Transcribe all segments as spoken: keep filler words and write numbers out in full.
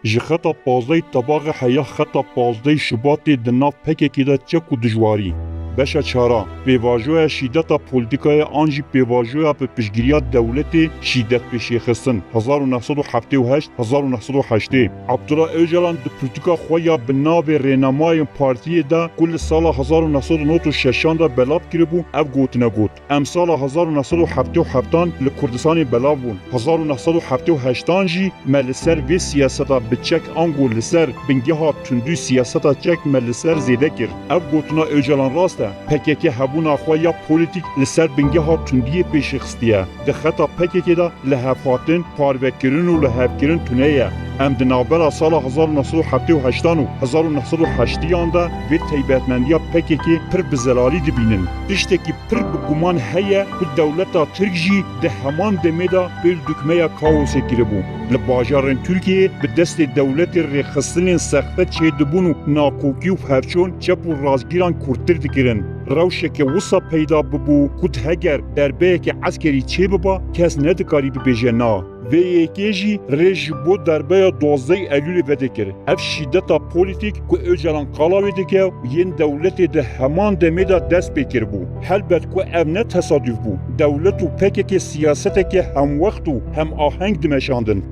Ji xeta pazdehî tebaxê heya xeta pazdehî Şubatê di nav P K K de çek û dijwarî. Beşa çara, pêvajoya şîdeta polîtîkayê an jî pêvajoya bi piştgiriya dewletê şîdet pêşêxistin, hezar û neh sed û heftê û heşt, hezar û neh sed û heştê. Abdullah Ocalan di polîtîka xwe ya bi navê rênemayên partiyê de ku li sala hezar û neh sed û nod û şeşan de belav kiribû, ev gotine got: Em sala hezar û neh sed û heftê û heftan li Kurdistanê belav bûn. Hezar û neh sed û heftê û heştan jî me li ser vê siyaseta bi çek ango li ser bingeha tundî siyaseta çek me li ser zêde kir. Ev gotina Ocalan rast e. P K K hebûna xwe ya polîtîk li ser bingeha tundiyê pêşî xistiye. Di xeta P K K de lihevhatin, parvekirin û lihevkirin tune ye. Em di navbera sala hezar û neh sed û heftê û heştan û hezar û neh sed û heştiyan de vê taybetmendiya P K K pir bi zelalî dibînin. Tiştekî pir bi guman heye ku dewleta Tirk jî di heman demê de pêl dukmeya kaosê kiribû. Li bajarên Tirkiyeyê bi destê dewletê rêxistinên sexte çêdibûn û nakokî û hevçûn çep û rastgîran kûrtir dikirin. Rewşeke wisa peyda bibû ku heger derbeyeke eskerî çêbiba, kes nedikarî bibêje na. Vê yekê jî rê ji bo derbeya duwazdehê Eylûlê vedikir. Ev şîdeta polîtîk ku Ocalan qala wê dike û yên dewletê di heman demê de dest pê kiribû. Helbet ku ev ne tesaduf bû. Dewlet û P K K siyaseteke hemwext û hemaheng dimeşandin.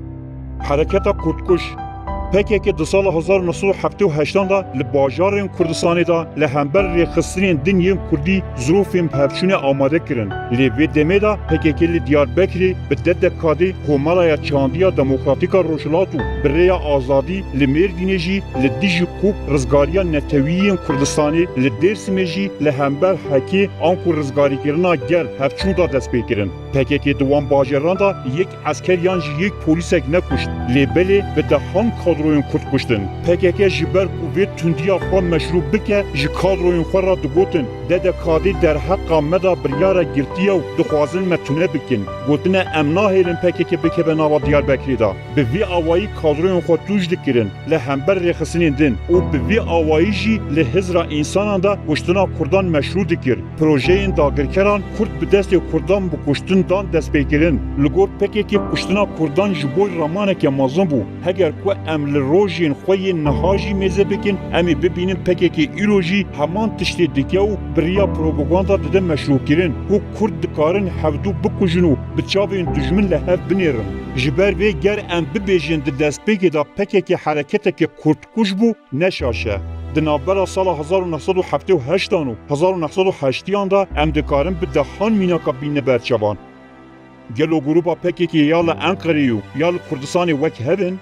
Hereketa Kurdkuj. P K K di sala hezar û neh sed û heftê û heştan de li bajarên Kurdistanê de li hember rêxistinên din yên Kurdî zirofên bi hevçûnê amade kirin. Lê vê demê de P K K li Diyarbekirê bi D D K D'ê Komeleya Çandî ya Demokratîk a Rojhilat û bi rêya azadî, li Mêrdînê jî li dijî kop rizgariya netewî yên Kurdistanê, li Dêrsimê jî li hember hekê anku rizgarîkirina gel hevçûn de dest pê kirin. P K K di wan bajaran de yek esker yan jî yek polîsek nekuşt, lê belê bi dehan kadroyên Kurd kuştin. P K K ji ber ku vê tundiya xwe meşrû bike, ji kadroyên xwe re digotin: D D K D'ê derheqa me de biryara girtiye û dixwazin me tune bikin. Gotine: Em nahêlin P K K bikeve nava Diyarbekirê de. Bi vî awayî kadroyên xwe tûj dikirin li hember rêxistinên din û bi vî awayî jî li hizra însanan de kuştina Kurdan meşrû dikir. Projeyên dagirkeran Kurd bi destê Kurdan bi kuştin dan destpêkirin. Li gor P K K kuştina Kurdan ji bo ramaneke mezin bû. Heger ku em li rojên xwe yên niha jî mêze bikin, em ê bibînin P K K îro jî heman tiştê dike û bi riya propaganda dide meşrûkirin ku Kurd dikarin hevdû bikujin û bi çavên dijmin li hev binêrin. Ji ber vê ger em bibêjin di destpêkê de P K K hereketeke Kurdkuj bû, ne şaş e. Di navbera sala hezar û neh sed û heftê û heştan û hezar û neh sed û heştiyan de em dikarin bi dehan mînaka bînine ber çavan. Gelo grûpa P K K ya li Enqereyê û ya li Kurdistanê wek hev in?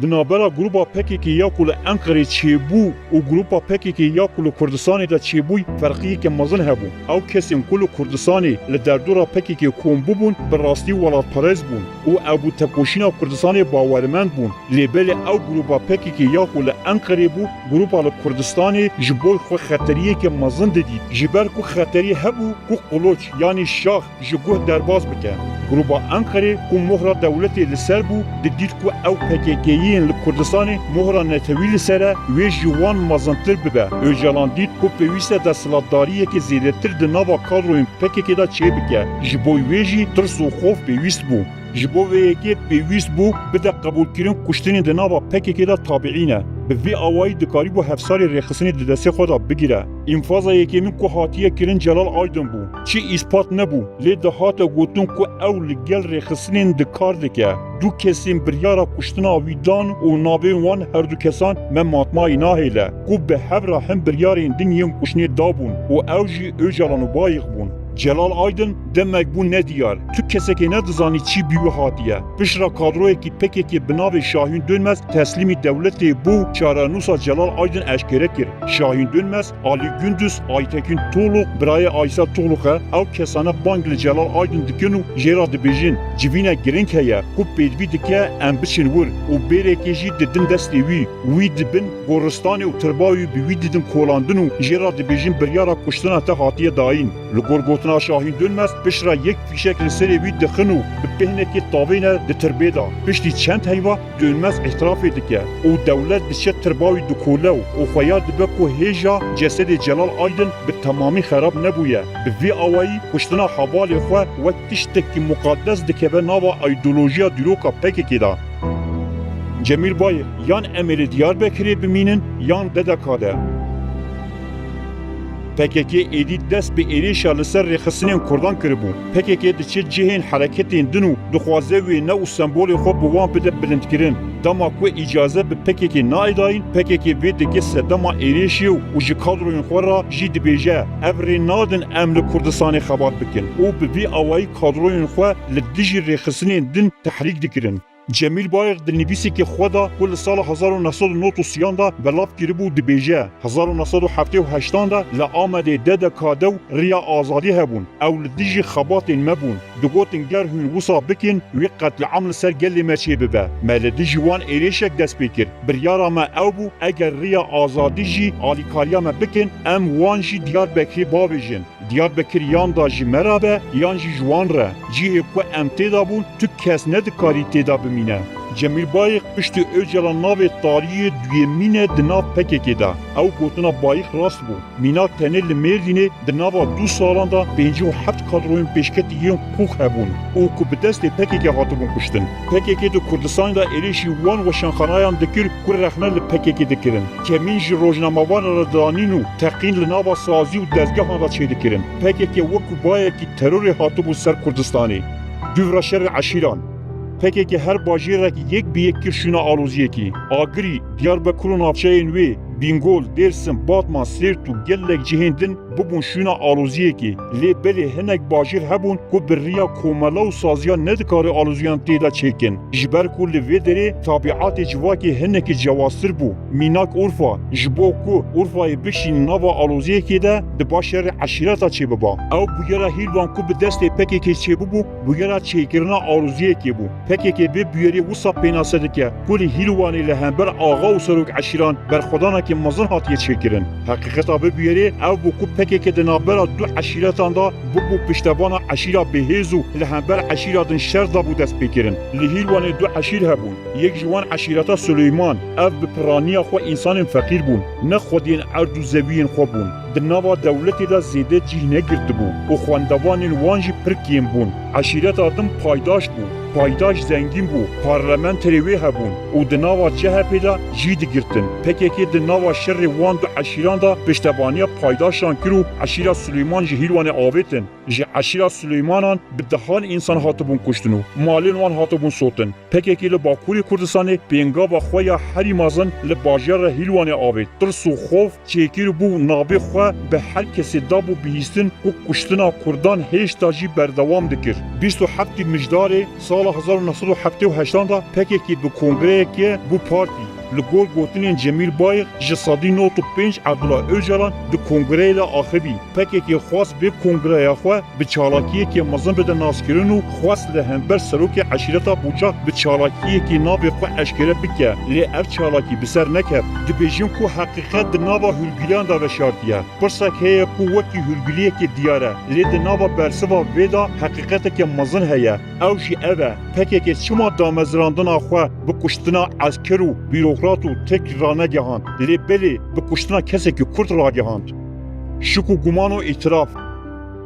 Di navbera grûpa P K K ya ku li Enqerê çêbû û grûpa P K K ya ku li Kurdistanê de çêbûy ferqiyeke mezin hebû. Ew kesên ku li Kurdistanê li derdora P K K kom bûbûn, bi rastî welatperest bûn û ew bû tekoşîna Kurdistanê bawermend bûn. Lê belê ew grûpa P K K ya ku li Enqerê bû, grûpa li Kurdistanê ji bo xwe xeteriyeke mezin didît. Ji ber ku xeterî hebû ku qiloç, yanî şax, ji guh derbas bike. Grûba Enqerê ku mohra dewletê li ser bû, didît ku ew P K K'yên li Kurdistanê mohra netewî li ser e, wê ji wan mezintir bibe. Ocalan dît ku pêwîst e desthilatdariyeke zêdetir di nava kadroyên P K K de çêbike. Ji bo wê jî tirs û xof pêwîst bû. Ji bo vê yekê pêwîst bû bide qebûlkirin kuştinên di nava P K K de tabiî ne. Bi vî awayî dikarîbû hevsarê rêxistinê di destê xwe de bigire. Înfaza yekemîn ku hatiye kirin Celal Aydin bû. Çi îspat nebû, lê dihate gotin ku ew li gel rêxistinên di kar dike. Du kesên biryara kuştina wî dan û navên wan herdu kesan me matmayî nahêle, ku bi hev re hin biryarên din yên kuştinê dabûn û ew jî Ocalan û Bayix bûn. Celal Aydin demek bû nediyar. Tu kesekê nedizanî çi bi wî hatiye. Piştre kadroyekî P K K bi navê Şahîn Dönmez teslîmî dewletê bû, çarenûsa Celal Aydin eşkere kir. Şahîn Dönmez, Alî Gunduz, Aytekin Toluk, birayê Aysel Toluk e. Ew kesane bang li Celal Aydin dikin û jê re dibêjin, civîne giring heye ku pêdivî dike em biçin wir û bêrekê jî didin destê wî. Wî dibin goristanê û tirba wî bi wî didin kolandin û jê re dibêjin biryara kuştina te hatiye dayîn. Li gor gotina Şahîn Dönmez, piştre yek fîşek li serê wî dixin û bi pêhnekê tavêne di tirbê de. Piştî çend heyva Dönmez îtirafê dike û dewlet diçe tirba wî dikole û, û xuya dibe ku hêja cesedê Celal Aydin bi temamî xerab nebûye. Bi vî awayî kuştina hevalê xwe wek tiştekî muqaddes dikeve nava îdeolojiya dîroka P K K de. Cemîl Bayik, yan em ê li Diyarbekirê bimînin, yan D D K de. P K K êdî dest bi êrîşa li ser rêxistinên Kurdan kiribû. P K K diçe cihên hereketên din û dixwaze wêne û sembolê xwe bi wan bide bilindkirin. Dema ku îcaze bi P K K nayê dayîn, P K K vê dike sedema êrîşê û ji kadroyên xwe re jî dibêje, ev rê nadin em li Kurdistanê xebat bikin û bi vî awayî kadroyên xwe li dijî rêxistinên din tehrîk dikirin. Cemîl Bayik di nivîseke xwe de ku li sala hezar û neh sed û nod û sêyan de belav kiribû dibêje, hezar û neh sed û heftê û heştan de li Amedê D D K de û Riya Azadî hebûn. Ew li dijî xebatên me bûn. Digotin ger hûn wisa bikin, wê qetlîam li ser gelê me çêbibe. Me li dijî wan êrêşek dest pê kir. Biryara me ew bû, eger Riya Azadî jî alîkariya me bikin, em wan jî Diyarbekirê bavêjin. Diyarbekir yan da ji me re be, yan jî ji wan re. Cihê ku em tê de bûn, tu kes nedikarî tê de bimîne. Cemîl Bayik piştî Ocalan navê tariyê duyemîn e di nav P K K de. Ew gotina Bayik rast bû. Mînak tenê li Mêrdînê di nava du salan de pêncî û heft kadroyên pêşketî yên qûk hebûn û ku bi destê P K K hatibûn kuştin. P K K di Kurdistanê de êrîşî wan weşanxanayan dikir ku rexne li P K K dikirin. Kemîn ji rojnamevanan re danîn û teqîn li nava sazî û dezgehan re çêdikirin. P K K wekî bayekî terorê hatibû ser Kurdistanê. Dûvra şerê eşîran. P K K her bajêrek yek bi yek kir şûna aloziyekî. Agirî, Diyarbekir û navçeyên wê, Bîngol, Dêrsim, Batman, Sêrt û gelek cihên din bibûn şûna aloziyekê. Lê belê hinek bajêr hebûn ku bi riya komela û saziya nedikare aloziyan tê de çêkin. Ji ber ku li vê derê tabiatê civakê hinekî cewaztir bû. Mînak Urfa, ji bo ku Urfayê bişînin nava aloziyekê de, diba şerê eşîreta çêbiba. Ew bûyera Hîlwan ku bi destê P K K çêbibû, bûyera çêkirina aloziyekê bû. P K K vê bûyerê wisa pênase dike ku li Hîlwanê li hember axa û serok eşîran berxwedanekî mezin hatiye çêkirin. Heqîqeta vê bûyerê ew bû ku P K K di navbera du eşîretan de bûbû piştevana eşîra bêhêz û li hember eşîra din şer dabû destpêkirin. Li Hîlwanê du eşîr hebûn. Yek ji wan eşîreta Suleyman, ev bi piraniya xwe însanên feqîr bûn, ne xwediyên erd û zeviyên xwe bûn. Di nava dewletê de zêde cih negirtibû û xwendevanên wan jî pir kêm bûn. Eşîreta din Paydaş bû. Paydaş zengîn bû, parlamenterê wê hebûn û di nava C H P de cî digirtin. P K K di nava şerê wan du eşîran de piştevaniya Paydaşan kir û eşîra Suleyman ji Hîlwanê avêtin. Ji eşîra Suleymanan bi dehan însan hatibûn kuştin û malên wan hatibûn sotin. P K K li Bakurê Kurdistanê pêngava xwe ya herî mezin li bajêra Hîlwanê avêt. Tirs û xof çêkiribû, navê xwe bi her kesê dabû bihîstin ku kuştina Kurdan hêşta jî berdewam dikir. Bîst û heftê Mijdarê sala hezar û neh sed û heftê û heştan de P K K bi kongreyekê bû partî. Li gor gotinên Cemîl Bayik, ji sedî nod û pênc Abdullah Ocalan di kongreyê de axivî. P K K xwest vê kongreya xwe bi çalakiyekê mezin bide naskirin û xwest li hember serokê eşîreta Bucak bi çalakiyekê navê xwe eşkere bike, lê ev çalakî bi ser neket. Dibêjin ku heqîqet di nava hûrgiliyan de veşartiye. Pirsek heye ku wekî hûrgiliyekê diyar e, lê di nava bersiva vê de heqîqeteke mezin heye. Ew jî ev e, P K K çima damezrandina xwe bi kuştina esker û bîrokrat û tirk ranegihand, lê belê bi kuştina kesekî Kurd ragihand? Şik û guman û îtiraf.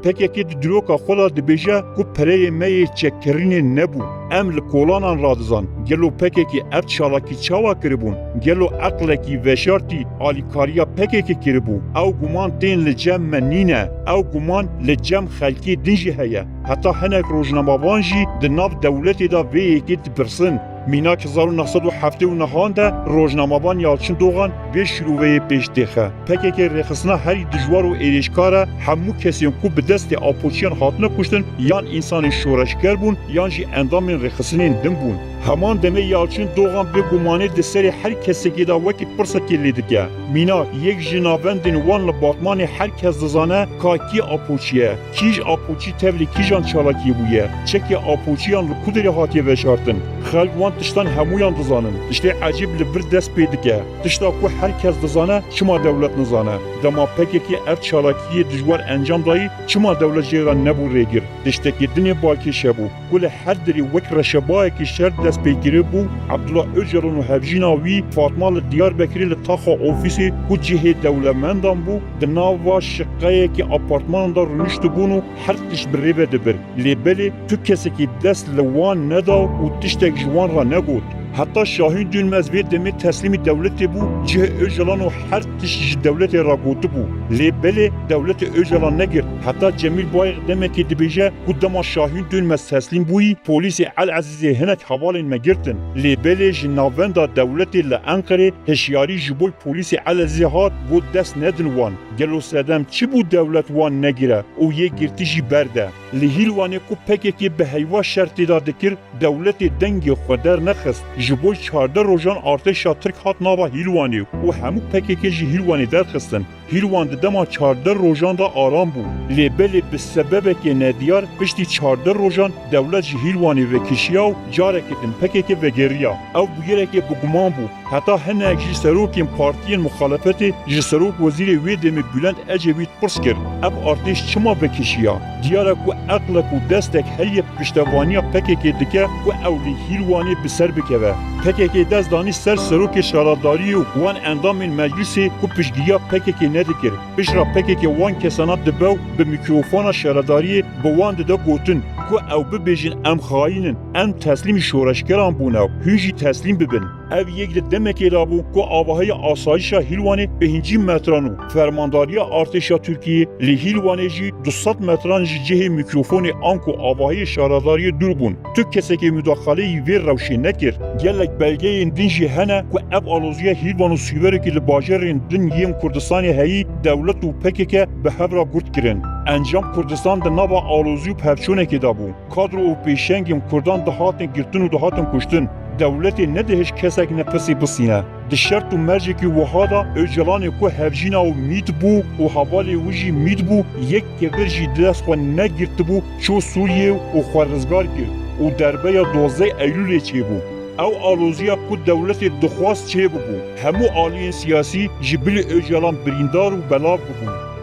P K K di dîroka xwe de dibêje ku pereyê me yê çekkirinê nebû. Em li kolanan radizan. Gelo P K K ev çalakî çawa kiribûn? Gelo eqlekî veşartî alîkariya P K K kiribû? Ew guman tên li cem me nîne. Ew guman li cem xelkê din jî heye. Heta hinek rojnamevan jî di nav dewletê de vê yekê dipirsin. Mînak hezar û neh sed û heftê û nehan de rojnamevan Yalçin Dogan vê şîroveyê pêş dixe. P K K rêxistina herî dijwar û êrîşkar e, hemû kesên ku bi destê Apoçiyan hatine kuştin yan însanên şoreşger bûn yan jî endamên rêxistinên din bûn. Heman demê Yalçin Dogan bê gumanê di serê her kesekê de wekî pirsekê lê dike. Mînak, yek ji navendên wan li Batmanê her kes dizane ka kî Apoçî ye. Kîj Apoçî tevlî kîjan çalakiyê bûye? Çekê Apoçiyan li ku derê hatiye veşartin? Xelk wan tiştan hemûyan dizanin. Tiştê ecêb li vir dest pê dike. Tişta ku her kes dizane, çima dewlet nizane? Dema P K K ev çalakiyê dijwar encam dayî, çima dewlet jê re nebû rêgir? Tiştekî dinê balkêş hebû. Ku li her derê wek reşebayekî şer dest pê kiribû, Abdullah Ocalan û hevjîna wî Fatma li Diyarbekirê li taxa ofîsê ku cihê dewlemendan bû, di nava şiqeyekî apartmanan de rûniştibûn û her tişt bi rê ve dibir. Lê belê tu kesekî dest li wan neda û tiştek ji wan re negot. Heta Şahîn Dönmez vê demê teslîmî dewletê bû, cihê Ocalan û her tişt ji dewletê re gotibû. Lê belê dewletê Ocalan negirt. Heta Cemîl Bayik demekê dibêje ku dema Şahîn Dönmez teslîm bûyî, polîsê El Ezîzê hinek hevalên me girtin. Lê belê ji navenda dewletê li Enqerê hişyarî ji bo polîsê El Ezîzê hat, got dest nedin wan. Gelo sedem çi bû dewlet wan negire û yê girtî jî berde? Li Hîlwanê ku P K K bi heyva şer tê de dikir, dewletê dengê xwe dernexist. Ji bo çardeh rojan artêşa Tirk hat nava Hîlwanê û hemû P K K ji Hîlwanê derxistin. Hîlwan di dema çardeh rojan de aram bû. Lê belê bi sebebekê nediyar piştî çardeh rojan dewlet ji Hîlwanê vekişiya û careke din P K K vegeriya. Ew bûyerekê bi guman bû. Heta hinek jî serokên partiyên muxalefetê ji serok wezîrê wê demê Bülent Ecevît pirs kir, ev artêş çima vekişiya? Diyar e ku eqlek û destek heye piştevaniya P K K dike ku ew li Hîlwanê bi ser bikeve. P K K dest danî ser serokê şaredariyê û wan endamên meclisê ku piştgiriya P K K nedikir. Piştre P K K wan kesana dibe û bi mîkrofona şaredariyê bi wan dide gotin ku ew bibêjin em xayîn in, em teslîmî şoreşgeran bûne, hûn jî teslîm bibin. Ev yek di demekê de bû ku avahiya asayişa Hîlwanê pêncî metran û fermandariya artêşa Tirkiyê li Hîlwanê jî du sed metran ji cihê mîkrofonê anku avahiyê şaredariyê dûr bûn. Tu kesekê mudaxaleyî vê rewşê nekir. Gelek belgeyên din jî hene ku ev aloziya Hîlwan û Sîwerokê li bajarên din yên Kurdistanê heyî dewlet û P K K bi hev re gurt kirin. Encam Kurdistan di nava alozî û pevçûnekê de bû. Kadro û pêşengên Kurdan dihatin girtin û dihatin kuştin. Dewletê nedihişt kesek nefesê bisîne. Di şert û mercekî wiha de Ocalanê ku hevjîna û mît bû û hevalê wî jî mît bû, yek kevir jî di dest xwe negirtibû, çû Sûriyê û xwe rizgar kir û derbeya dozdeh Eylûlê çêbû. Ew aloziya ku dewletê dixwest çêbibû, hemû aliyên siyasî ji bilî Ocalan birîndar û belav bibûn.